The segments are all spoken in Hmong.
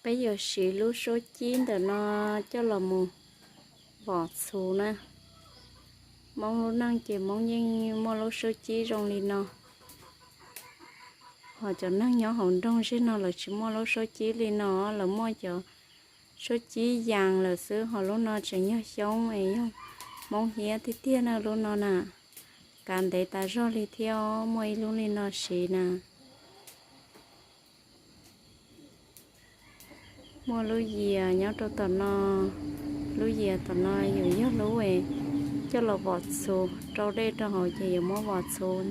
Peb yuav siv lub suab cib ntawm no coj los mus vom txhuv na. Hmoob lub neej ces Hmoob yeej muaj lub suab cib zoo li no. Ho cov neeg nyob hauv nroog zej no lawv tsis muaj lub suab cib li no, lawv muaj cov suab cib yas lawm xwb, ho lub no tseem yog xyoob es yog Hmoob hiab tiag tiag na lub no na. Kav ntev tas zog li thiab, muaj ib lub li no siv na. Muaj lub yias nyob rau tom no, lub yias tom no yuav yog lub coj los vom txhuv, rau dej rau hauv ces yuav muab vom txhuv.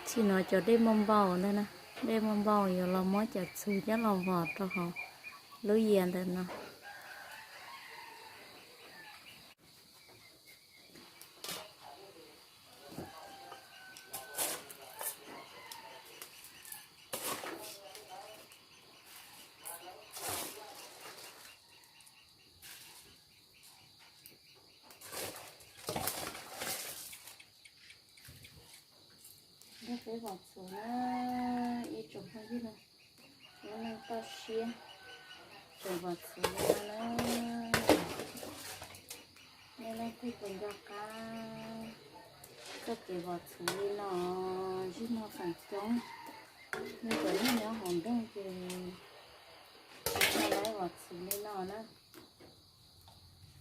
Txij no cov dej muaj npau ntag na, dej muaj npau yuav los muab cov txhuv coj los vom rau hauv lub yias ntawm no. Nrog peb vom txhuv na, ib tsoom phooj ywg na, lub neej toj siab, tseem vom txhuv li no na. Nej leej twg puas nco qab txoj kev vom txhuv li no? Zej no feem coob nej cov neeg nyob hauv nroog ces tsis tau laiv vom txhuv li no na.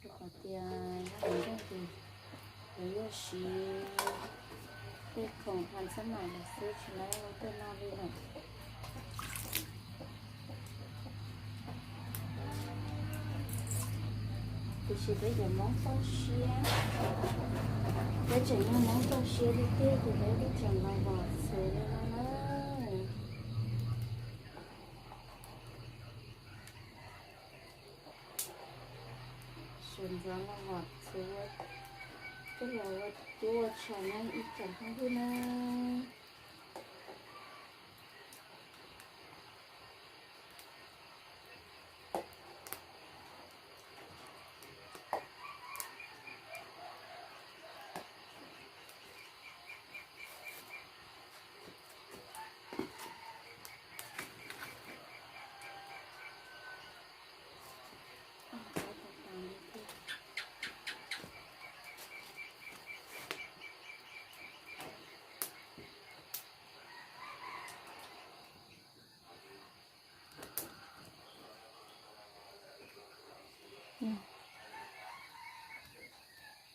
Rau qhov tias nyob hauv nroog ces lawv yeej siv tej khoom phas xab mais lawm xwb, tsis laiv ua tej no li lawm. Tiam sis peb cov Hmoob toj siab, peb tseem yog Hmoob toj siab tiag tiag ces peb twb tseem los vom txhuv li no na. Sawv ntxov los vom txhuv, coj los ua cuab ua tshais na ib tsoom phooj ywg na.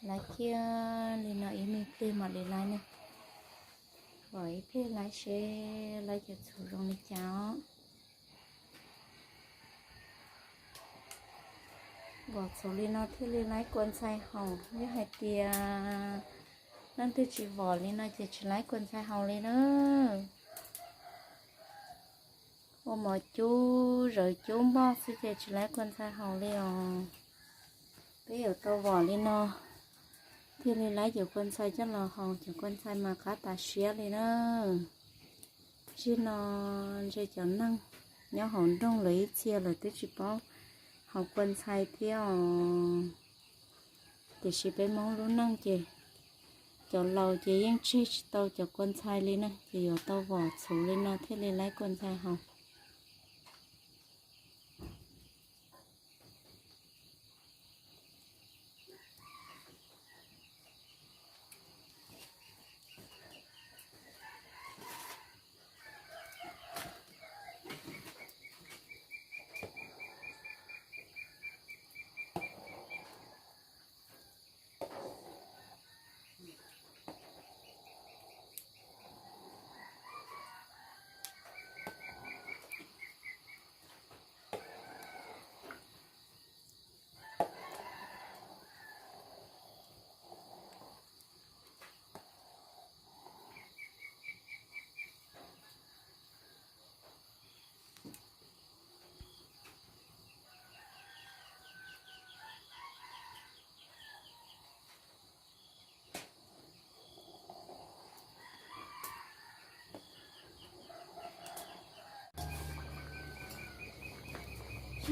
Laiv kiag li no ib me pliag mam li laiv na. Vom ib pliag laiv seb laiv cov txhuv zoo li cas os. Vom txhuv li no thiaj li laiv kua ntxhai haus, yog hais tias leej twg tsis vom li no ces tsis laiv kua ntxhai haus li na. Ua mov cub zawv cub npoj xwb ces tsis laiv kua ntxhai haus li os. Peb yuav tau vom li no thiaj li laiv cov kua ntxhai coj los haus, cov kua ntxhai mas qab tas siab li na. Txij no ntshe cov neeg nyob hauv nroog lawv ib txhia lawv twb tsis paub haus kua ntxhai thiab os. Tiam sis peb Hmoob lub neej ces cov laus ces yeej tseg tsis tau cov kua ntxhai li na, ces yuav tau vom txhuv li no thiaj li laiv kua ntxhai haus.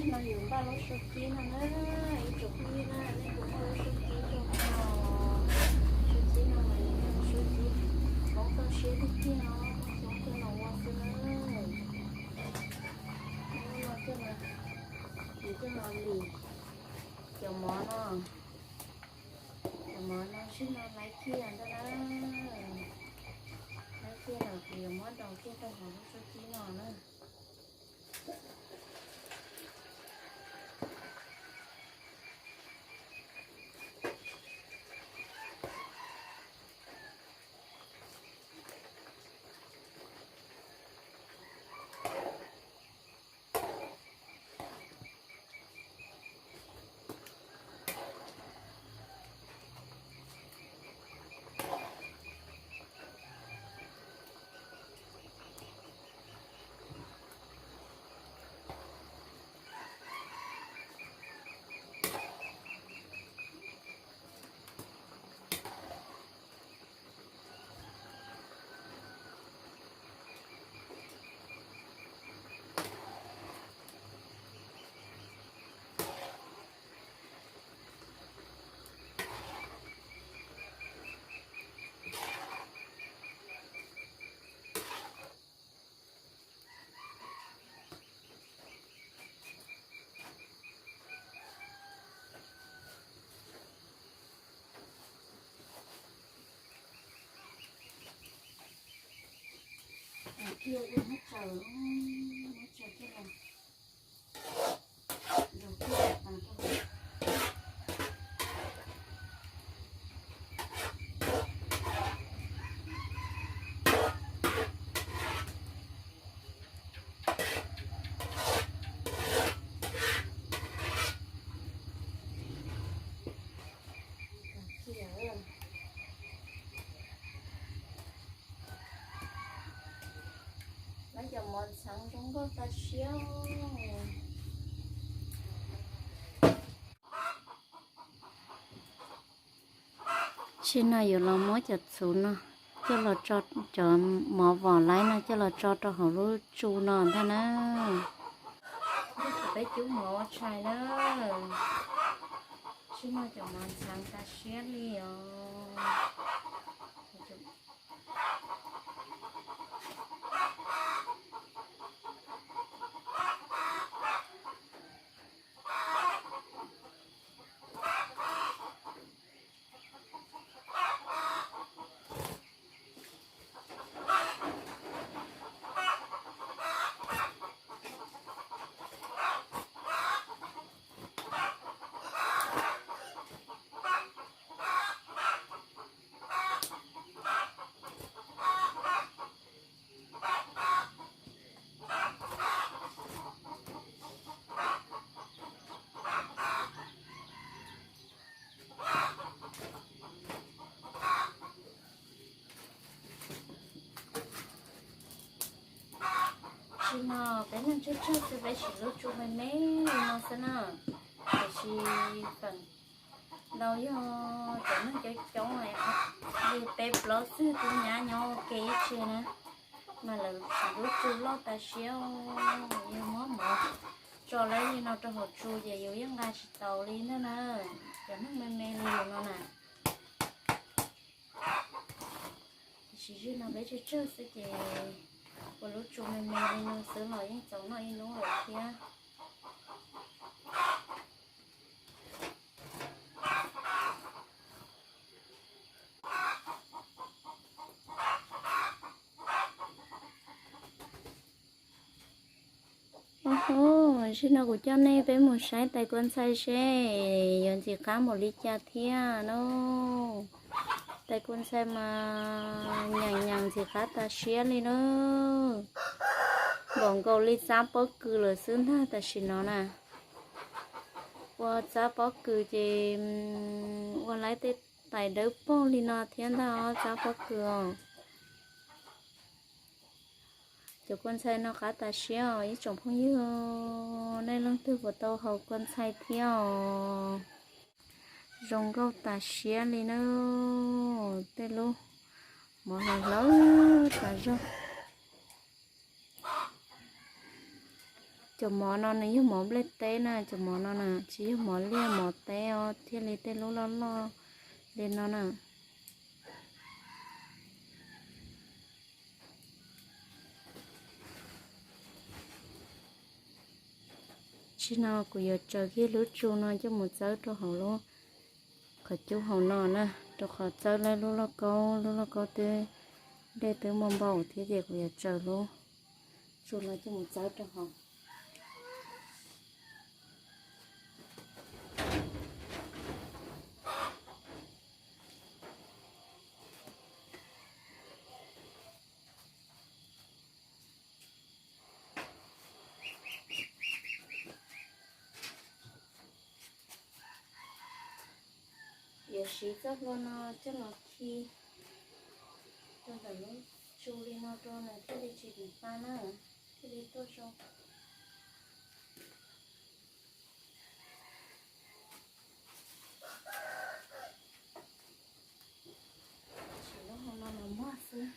No yus npaj lub suab kib no na, ib tsoom phooj ywg na, nej puas muaj lub suab kib zoo no? Suab kib no mas yog suab kib Hmoob toj siab tiag tiag no, Hmoob coj los ua xwb na. Coj los, yus coj los lim cov mov no, cov mov no sib no laiv kiag ntag na. Laiv kiag lawm kuv yuav muab daus kiag rau hauv lub suab kib no na. Kiag ua muab tsaws, muab tsaws kiag los. Lawv cov mov ntxhov zoo nkauj tas siab. Tsim no yuav los muab cov txhuv no coj los tso, cov mov vom laiv no coj los tso rau hauv lub tsu no ntag na. Peb cub mov ua tshais na. Tsim no cov mov ntxhov tas siab li os. Tsim no peb neeg tsawg tsawg xwb peb siv lub tsu me me li no xwb na. Tiam sis feem ntau yog cov neeg coob coob li peb plaub xwb twb nyab nyob ua ke ib tse na. Mas lawv siv lub tsu loj tas siab, yus muab mov tso lawm li no rau hauv tsu ces yus yeej nqa tsis taus li ntag na. Cov neeg me me li yus no na. Tiam sis tsim no peb tsawg tsawg xwb ces ua lub tsu me me li no xwb los yeej txaus noj ib hnub lawm thiab. Tsim no kuv coj nej peb mus saib tais kua ntxhai seb yuav ntxim qab npaum li cas thiab na. Tais kua ntxhai mas nyeem nyeem ntxim qab tas siab li na. Npaum nkaus li txab pob kws lawm xwb ntag tam sim no na. Ua txab pob kws ces ua lawm tej tais dawb paug li no thiab ntag os, txab pob kws os. Cov kua ntxhai no qab tas siab os ib tsoom phooj ywg, nej leej twg puas tau haus kua ntxhai thiab os? Zoo nkauj tas siab li na, tej lub mov hlawv hlawv tas zog. Cov mov no nws yog mov nplej teb na, cov mov no na tsis yog mov liaj mov teb os, thiaj li tej lub loj loj li no na. Tsim no kuv yuav tsaws kiag lub tsu no coj mus txawb rau hauv lub qhov cub hauv no na, rau qhov txawb lawm lub lauj kaub, lub lauj kaub twb, dej twb muaj npau thiab ces kuv yuav tsaws lub tsu no coj mus txawb rau hauv. Yuav siv txoj hlua no coj los khi rau ntawm lub tsu li no rau nws thiaj li tsis dim pa na, thiaj li tuaj zoo. Siv lub hau no los muag xwb.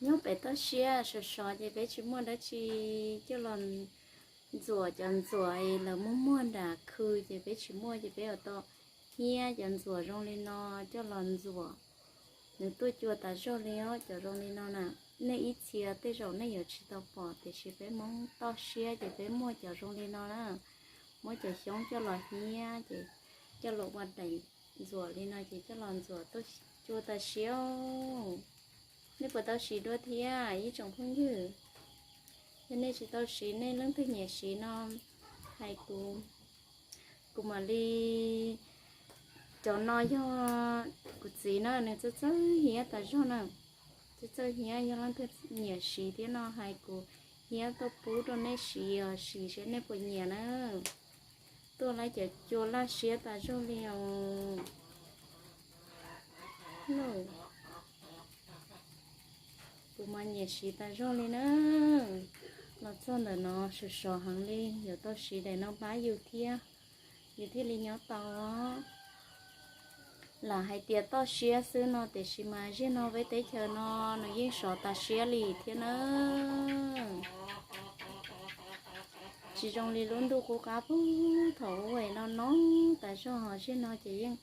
Nyob pem toj siab sov sov ces peb tsis muaj dab tsi coj los ntxuam, cov ntxuam lawv muab muag nram khw ces peb tsis muaj ces peb yuav tau hiab cov ntxuam zoo li no coj los ntxuam. Nws tuaj cua tas zog li os, cov zoo li no na. Nej ib txhia tej zaum nej yuav tsis tau pom tiam sis peb Hmoob toj siab ces peb muaj cov zoo li no na. Muab cov xyoob coj los hiab ces coj los ua daim ntxuam li no ces coj los ntxuam cua tas siab. Nej puas tau siv dua thiab ib tsoom phooj ywg? Yog nej tsis tau siv, nej leej twg nyiam siv no hais kuv, kuv mam li. Cov no yog kuv txiv na, nws txawj txawj hiab tas zog na. Txawj txawj hiab, yog leej twg nyiam siv thiab no hais kuv hiab tuaj pub rau nej siv os, siv seb nej puas nyiam na. Tuaj lawm cov cua laj siab tas zog li os. Kuv mas nyiam siv tas zog li na. Los txog ntawm no sov sov heev li, yuav tau siv daim no pab yus thiab, yus thiaj li nyob tau. Lam hais tias toj siab xwb no tiam sis mas zaum no peb teb chaws no nws yeej sov tas siab li thiab na. Tsis zoo li lub ntuj qub qab puag thaum ub no no tas zog, ho zaum no ces yeej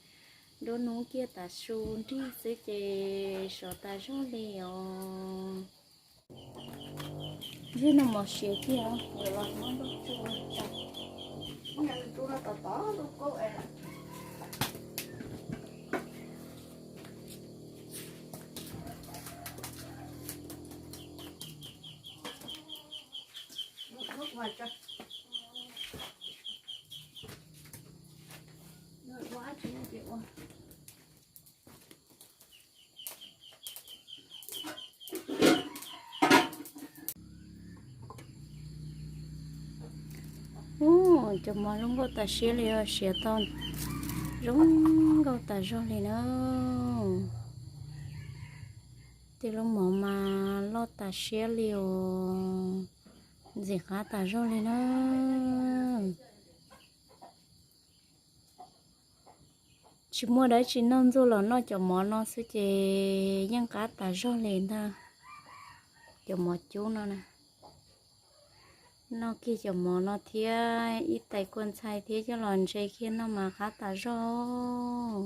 nruab hnub kiag tav su nrig xwb ces sov tas zog li os. Zaum no mos siav kiag, yuav los muab nplooj tsu tso. Ub, cov mov zoo nkauj tas siab li os, siav tau zoo nkauj tas zog li na. Tej lub mov mas loj tas siab li os, ntxim qab tas zog li na. Tsis muaj dab tsi noj ntxuaj los noj cov mov no xwb ces yeej qab tas zog li ntag. Cov mov cub no na, noj kiag cov mov no thiab ib tais kua ntxhai thiab coj los ntse kiag noj mas qab tas zog.